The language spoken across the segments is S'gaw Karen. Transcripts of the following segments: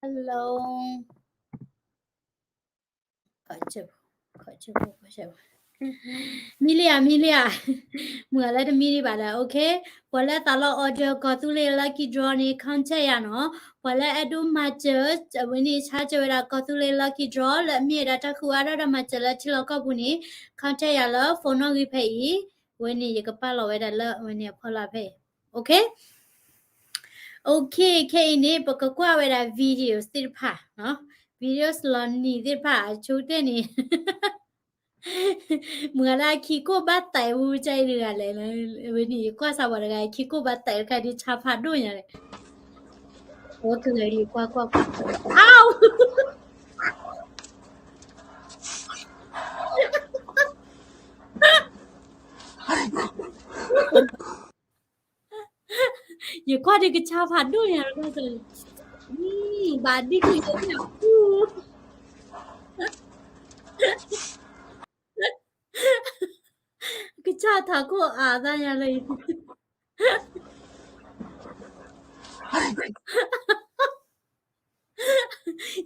Hello. မံလံဧါ, မံလံဧါ, မုၢ်ဂၤလၢတမံဒံးဘၣ်ဒီး OK. ပှၤလၢသးလီ order ကီၢ်သူလ့ၤ lucky draw န့ၣ် contact ယၤနီၤ. ပှၤလၢအဲၣ်ဒိးမၤစၢၤ အဝဲန့ၣ် ဆါစၢၤဝဲဒၣ်ကီၢ်သူလ့ၤ lucky draw လၢအမ့ၢ်ဝဲဒၣ်တၢ်ဃုအါထီၣ်တၢ်မၤစၢၤလၢထံလီၢ်ကီၢ်ပူၤန့ၣ် contact ယၤလၢ phone နီၣ်ဂံၢ်ဖဲအံၤ, အဝဲန့ၣ် ယကပာ်လီၤဝဲဒၣ်လၢအဝဲန့ၣ်အဖီလာ်ဖဲအံၤ, OK. OK, ခဲအံၤန့ၣ် ပကကွၢ်ဝဲဒၣ် videos သ့ၣ်တဖၣ်, videos လီၤနံၤသ့ၣ်တဖၣ် အဆိကတၢၢ်န့ၣ် မုၢ်ဂၤလၢအခံကိၣ်ဘၣ်သးဝဲကါအံၤတဂၤလဲၣ်, အဝဲန့ၣ် ယကွၢ်စၢ်ပှၤတဂၤ အခံကိၣ်ဘၣ်သးတခါဒ်ဆါဖးဒိၣ်ညါလဲၣ်, အိၣ်ကလဲၤလံ ကွၢ်ကွၢ်ကွၢ်, အါ ယကွၢ်ဒ်ကဆါဖးဒိၣ်ညါလီၤ, ဘၣ်ဒ်ကယဲၢ်န့ၣ်အပူၤ, ကဆါထးခိၣ်အါသးညါလၢ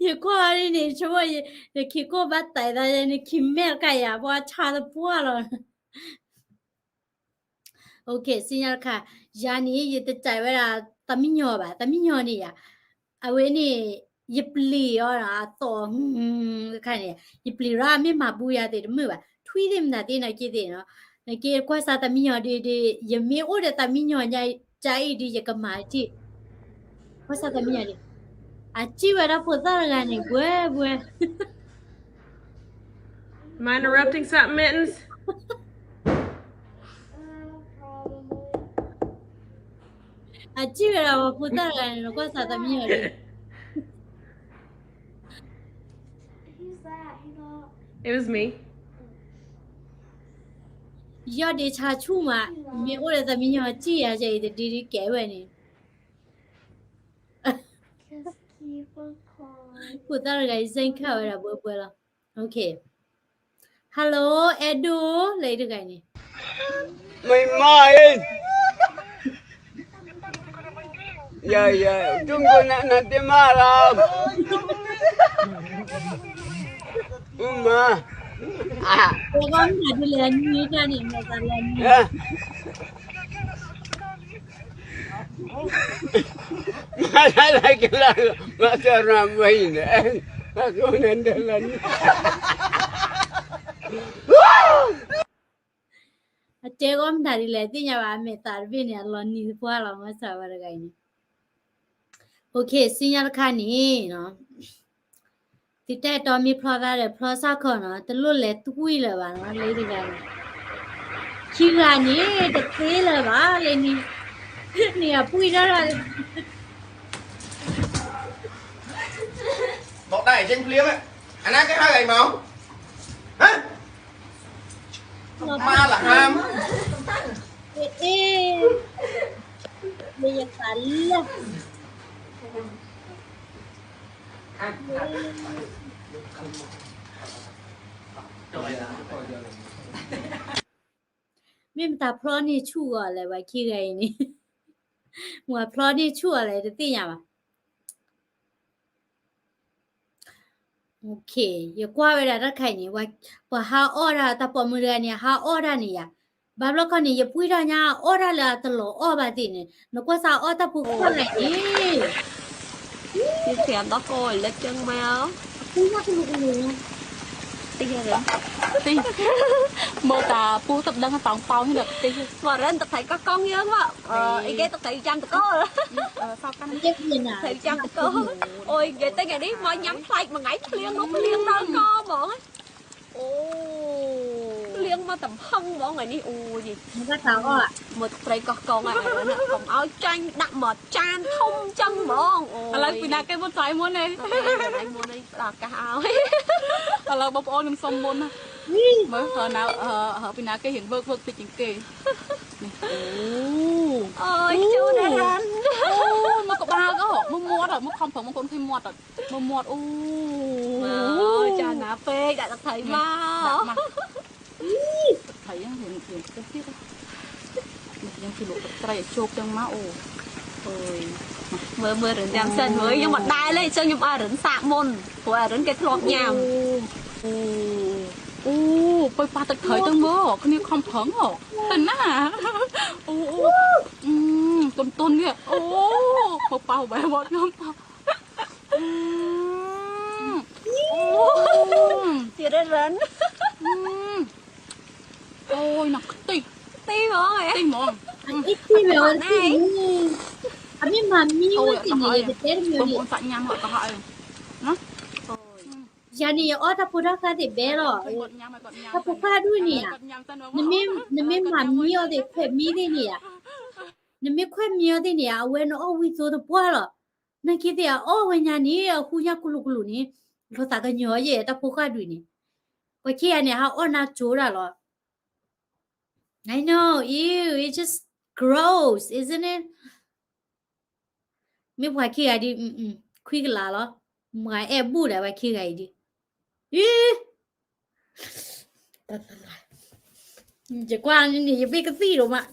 ယကွၢ်အီၤဒ်န့ၣ် ဆိကမိၣ် ယခံကိၣ်ဘၣ်သးသးန့ၣ် ခံမဲာ်တခါယၤ ပှၤဆါသပှၢ်လီၤ. OK, စံၣ်ညီၣ်တခါ, ယၤန့ၣ် ယတကြိုက်ဝဲဒၣ် သမံညီၤဘၣ်, သမံညီၤန့ၣ်ယၤ, အဝဲန့ၣ် ယပျံၤအီၤ အသီၣ်တခါန့ၣ် ယပျံၤရၣ် မ့ၢ်မၤဘူယၤသ့ၣ်တမုာ်ဘၣ်, ထွံၣ်သ့ၣ်မတၤသ့ၣ်နီၣ်က့သ့ၣ်နီၤ, နက့ကွၢ်စၢ်သမံညီၤဒ်ဒ် ယမ့ၢ်အိၣ်ဒီးသမံညီၤညါအံၤဒ် ယကမၤတ့ၢ်, ကွၢ်စၢ်သမံညီၤဒ်, အစံၣ်ဝဲဒၣ်ဖိသၣ်တဂၤန့ၣ် ဘှဲဘှဲ Am I interrupting something, Mittens? အစံၣ်ဝဲဒၣ်ဖိသၣ်တဂၤန့ၣ် နကွၢ်စၢ်သမံညီၤဒ်, It was me. ယီၢ်ဒ့ဆါဆူၣ်မး, မ့ၢ်အိၣ်ဒီးသမံညီၤစံၣ်ယၤ ယအံၤတဒ်ဒ်ကဲဝဲန့ၣ် ဖိသၣ်တဂၤအံၤ စ့ၢ်ခၣ်ဝဲဒၣ်ဘှဲဘှဲလီၤ. OK, hello, အဲၣ်ဒိး လၢအံၤတဂၤန့ၣ်, မ့ၢ်မ့ၢ်အံၤ, ယယ တုၤကနနတမၤလီၤ, အမၤ, အဂီၢ်မနုၤဒ်လဲၣ် နွံတၢ်န့ၣ် မၤသးလၢနွံ မၤတၢ်လၢကလၢ မၤတၢ်ရၤဝဲအံၤန့ၣ် အဃိန့ၣ်ဒၣ်လၢန့ၣ် အတဲဂီၢ်မတၤဒ်လဲၣ် သ့ၣ်ညါဘၣ် အမဲာ်သးတဘ့ၣ်န့ၣ် အလီၤနံၤသပှၢ်လီၤ မၤစၢၤဝဲတဂၤအံၤန့ၣ် OK, စံၣ်ညီၣ်တခါန့ၣ် သုတၢ်အဲၣ်တီမ့ၢ်ဖျီသးဒီးဖျီစ့ၢ်ကီးနီၤ, တလိၣ်လဲၤသွံၣ်လၢၤဘၣ်နီၤ, လၢတဂၤန့ၣ်, ခံဂၤန့ၣ် တသ့လၢၤဘၣ် လၢန့ၣ်, န့ၣ်အပှံၢ်ထီၣ်ထီၣ် บอกได้เจ๊งเพลี้ยงอ่ะ อันนั้นก็ห้าไก่เมา ฮะ มาละห้าม เอ๊ะ เอ๊ะ เอ๊ะ อย่าฝันเลย မ့ၢ်မတၤဖျီန့ၢ်ဆူၣ်အီၤလဲၣ် ပှၤခံဂၤအံၤန့ၣ်, မ့ၢ်ဖျီန့ၢ်ဆူၣ်အီၤလဲၣ် တသ့ၣ်ညါဘၣ်. ယကွၢ်ဝဲဒၣ်တၢ်တခါအံၤန့ၣ် ပှၤဟးအီၣ်တၢ် တၢ်ပိာ်မုၣ်တဂၤန့ၣ် ဟးအီၣ်တၢ်န့ၣ်ယၤ, ဘၣ်ဘျီခီန့ၣ် ယပှံၢ်ထီၣ်ညါအီၣ်တၢ်လၢအတလီၤအီၣ်ဘၣ်သ့ၣ်န့ၣ် နကွၢ်စၢ်အီၣ်တၢ်ဖိခွါတဂၤအံၤန့ၣ် ဒီးလၢကၠိမဲ အပူၤညါကလူးကလူး တံၢ် မိၢ်တၢ်ပူၤတဘျီတံၢ် မ့ၢ်ရၢၢ်တၢ်ဖံးကီၢ်ကီၢ်ယဲၢ် အံၤကဲတၢ်ဖံးယၢ်တကီၢ် ဖံးယၢ်တကီၢ် အိၣ်အံၤကဲတၢ်ကဲဒ် မ့ၢ်ညၣ်ဖျိးမ့ၢ်ငါဖျိးနီၢ်ဖျိးနီၢ်ကီၢ်မ့ၢ် အိ လၢမ့ၢ်တဖၣ်မ့ၢ်ဂ့ၤန့ၣ် အိ မ့ၢ်တြဲကီၢ်ကီၢ် ကမၤအီၣ်ကၠၢၣ် ដាក់មកចានធំចឹងហ្មង ឥឡូវពីណាគេមុនស្រ័យមុននេះ ស្រ័យមុននេះ ផ្ដល់ឱកាសឲ្យ ឥឡូវបងប្អូនខ្ញុំសុំមុនណា មើល ពីណាគេរៀងវើកវើកតិចជាងគេ នេះ អូ អូយ ជូរណាស់ អូ មើលក្បាលក៏ មើលមាត់ មើលខំប្រឹងមកកូនឃើញមាត់ មើលមាត់ អូ ចាស់ណាស់ពេក ដាក់ទឹកត្រីមក ដាក់មក ទឹកត្រីរៀងរៀងខ្ទះទៀត នេះយើងទៅលក់ទឹកត្រីឲ្យជោគចឹងមក អូ Ôi, mơ mơ rơ̆n nhăm sân mơ, nhưng mà đai lê, chân nhăm a rơ̆n sạ môn, của a rơ̆n cái lọt nhăm. Ôi, ôi, ôi, pơi pha tơkhơi tơmơ, cái này không phấn hả? Tên à? Ôi, ôi, ôi, tôn tôn kìa. Ôi, mơ pao bé bọt ngâm pao. Ôi, ôi, ôi. Chị đây rắn. Ôi, nó tê. Tê món ấy. Tê món. Ê, tê món này. Ôi, có hỏi. Bông bông phải nhắm hỏi có hỏi. Nó. Yă nị, yă ọ tၢ်ဖိတၢ်ဃၢ်သ့ၣ်ဘဲလီၤ. တၢ်ဖိဃၢ်ဒူၣ်န့ၣ်ဧါ. နမ့ၢ်မၤမံအီၤသ့ၣ် ခွဲးမံသ့ၣ်န့ၣ်ဧါ. နမ့ၢ်ခွဲးမံအီၤသ့ၣ်န့ၣ်ဧါ အဝဲနအီၣ်ဝံၣ်သိတပှၢ်လီၤ. နာ်က့သ့ၣ်အအီၣ်ဝဲညါန့ၣ် အဃုညါကလူးကလူးန့ၣ် လီၤသးကညီၤယဲၢ် တၢ်ဖိဃၢ်ဒူၣ်န့ၣ်. ပှၤခံဂၤန့ၣ် ဟးအီၣ်နၢ်ကၠိဒၣ်လီၤ. I know, ew, it's just gross, isn't it? မ့ၢ်ပှၤခံဂၤဒ် ခွံကလးလီၤ. မၤအဲၣ်ဘူၣ်ဒီးပှၤခံဂၤအံၤဒ် အံၤ ယကွၢ်န့ၣ် ယဘ့ၣ်ကသံၣ်ဒိၣ်မး.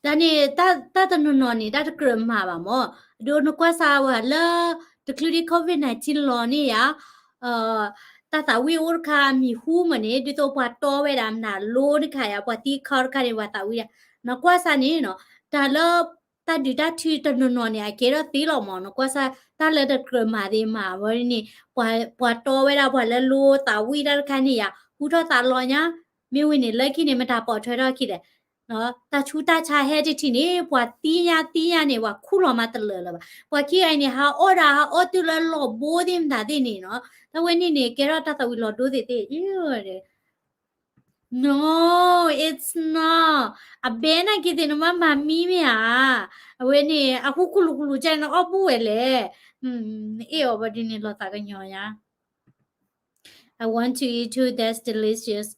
တၢ်န့ၣ် တၢ်တနီၤနီၤန့ၣ် တၢ်တကြၢးမၤဘၣ်မၢ်. ဒ်နကွၢ်စၢ်ဝဲလၢ တချုးဒ် COVID nineteen လီၤန့ၣ်ယါ, တၢ်သးဝံၣ်အိၣ်တခါ မံၤဟူမၢ်န့ၣ် ဒ်သိးပှၤတီဝဲဒၣ်မနုၤလိတခါယါ, ပှၤသံခီတခါန့ၣ် ပှၤသးဝံၣ်ဒၣ်. နကွၢ်စၢ်န့ၣ်နီၤ, တၢ်လၢ တၢ်ဒုးတၢ်ထုတနီၤနီၤန့ၣ် အကဲထီၣ်သ့လီၤမၢ်. နကွၢ်စၢ် တၢ်လၢတကြၢးမၤသ့မၤဝဲန့ၣ် ပှၤတီဝဲဒၣ် ပှၤလၢလိသးဝံၣ်တၢ်တခါန့ၣ်ယါ ဟူထီၣ်သးလီၤညါ, မ့ၢ်ဝံၤန့ၣ် လၢခံန့ၣ် မတၤပိာ်ထွဲထီၣ်ခံလဲၣ်. တၢ်ဆူးတၢ်ဆါဟဲတထံၣ်န့ၣ် ပှၤသံညါသံညါန့ၣ် ပှၤခူၣ်လီၤမးတလၢာ်လၢၤဘၣ်. ပှၤခံဂၤအံၤန့ၣ် ဟးအီၣ်ဒၣ် ဟးအီၣ်တုၤလၢလီၤဘိသ့ၣ်မတၤသ့ၣ်န့ၣ်နီၤ, တၢ်ဝဲန့ၣ်န့ၣ် ကဲထီၣ်တၢ်သးဝံၣ်လီၤဒိသ့ၣ်သ့ၣ် No, it's not. အဘဲနာ်က့သ့ၣ် နမၤမၤမံမ့ၢ်ဧါ. အဝဲန့ၣ် အဟူကလူးကလူးကဲန့ၣ် အီၣ်ဘူၣ်ဝဲလဲၣ်. နအ့ၣ်အီၤဘၣ်ဒ်န့ၣ် လီၤသးကညီၤညါ. I want to eat too, that's delicious.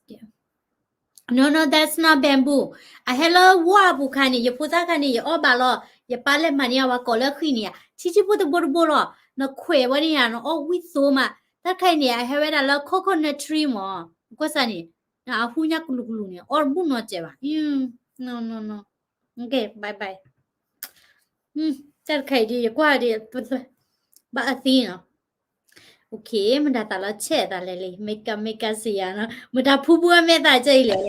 No, no, that's not bamboo. အဟဲလၢဝါပူၤခါန့ၣ် ယဖိသၣ်ခါန့ၣ် ယအီၣ်ဘၣ်လီၤ. ယပၢ်လဲၤမၤန့ၢ်အဝဲကိးလၢဃံန့ၣ်ဧါ, ထံထံဖိတဘိတဘိလီၤ. နခွဲးဝဲန့ၣ်ဧါ နအီၣ်ဝံၣ်သိမး. တၢ်တခါအံၤန့ၣ် အဟဲဝဲဒၣ်လၢ coconut tree မၢ်. ကွၢ်စၢ်န့ၣ် အဟူညါကလူးကလူးန့ၣ် အီၣ်တဘူၣ်နီတစဲးဘၣ်. No, no, no. Okay, bye bye. တၢ်တခါအံၤဒ် ယကွၢ်ဒ် ဘၣ်အသံနီၤ. Okay, မတၤသးလီၤဆဲးသးလဲၣ်လံ, မ့ၢ်ကမ့ၢ်ကစံယါနီၤ, မတၤဖူဘူအမဲာ်သးကဲအံၤလဲၣ်.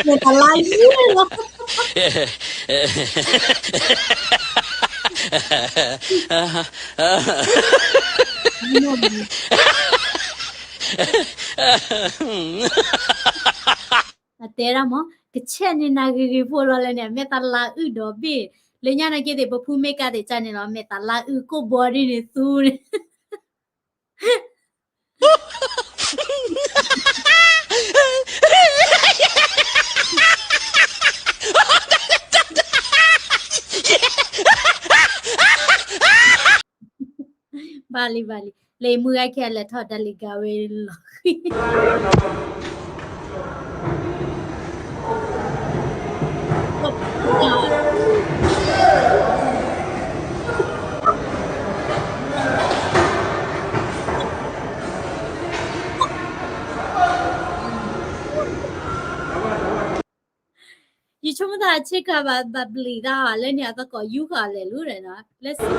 မ့ၢ်တလါယံၤလီၤ. အတဲဒၣ်မၢ် ကဆဲးန့ၣ်နၤဂ့ၤဂ့ၤဖိလီၤလဲၣ်န့ၣ် အမဲာ်သးလါအုၣ်ဒီးဘ့ၣ်, လၢညါနာ်က့သ့ၣ် ပဖူမ့ၢ်ကါသ့ၣ်ကၢ်န့ၣ်လီၤ မဲာ်သးလါအုၣ်ကိၣ်ဘီဒ်န့ၣ်သူန့ၣ် ဘၣ်လံဘၣ်လံ, လၢမုၢ်ဂၤခဲအံၤလဲၤထီၣ်တၢ်လံၤကါဝဲလီၤ. ယဆိကမိၣ်သးဆ့ကၤဘၣ် ဘၣ်ဘျံးတၢ်လၢန့ၣ် အသကိးယူဃာ်လဲၤလူၤဒီးနီၤ လၢစံၣ်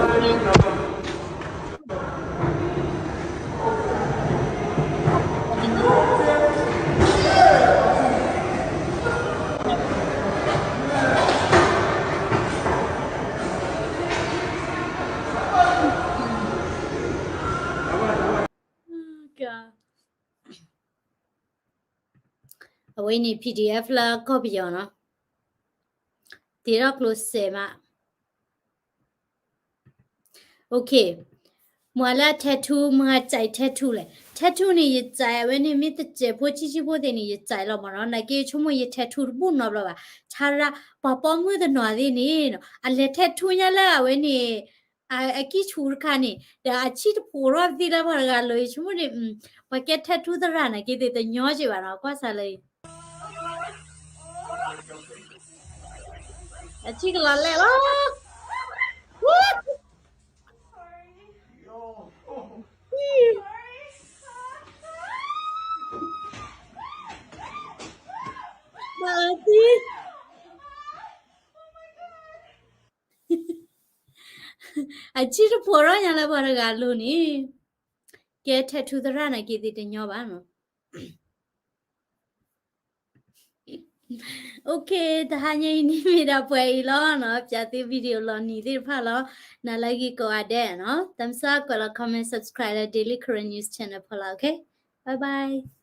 အဝဲန့ၣ် PDF လၢကီၢ်ပယီၤနီၤ, တ့ထီၣ်ကျိစဲးမး. Okay, မ့ၢ်လၢ tattoo မ့ၢ်ကၠဲး tattoo လဲၣ်, tattoo န့ၣ် ယကၠဲးအဝဲန့ၣ် မ့ၢ်တစဲးဖိဆံးဆံးဖိသ့ၣ်န့ၣ် ယကၠဲးလီၤမးနီၤ, နာ်က့ဆိကမိၣ်ယ tattoo တဘူၣ်နီတဘျီဘၣ်, ဆါရၣ် ပှၤပိာ်မုၣ်တနီၤသ့ၣ်န့ၣ်နီၤ အလဲၤ tattoo ညါလၢအဝဲန့ၣ် အကံၢ်ဆူးတခါန့ၣ် ဒီးအဆံၣ်တဖိးထီၣ်သ့ၣ်လၢပှၤတဂၤလၢၤ ယဆိကမိၣ်န့ၣ် ပှၤကဲ tattoo သရၣ်နာ်က့သ့ၣ်တညီက့ဘၣ်နီၤ ကွၢ်စၢ်လၢ အဆံၣ်ကလီၤလဲၣ်လီၤ. အသံ အထံၣ်တဖိးထီၣ်ညါလၢပှၤတဂၤအလိၤန့ၣ်, ကဲ tattoo သရၣ်န့ၣ်က့ၤသ့ၣ်တညီဘၣ်နီၤ. Okay, တဟါညါအံၤန့ၣ်မ့ၢ်ဒၣ်ပှဲၤအံၤလီၤနီၤ, ပျးသု video လီၤနံၤသ့ၣ်တဖၣ်လီၤ. နၤလၢအဂ့ၤကိးဂၤဒဲးနီၤ, သးမုၢ်ဆါကွဲးလီၤ comment, subscribe လၢ Daily Karen News Channel ဖီလာ်, okay? Bye bye.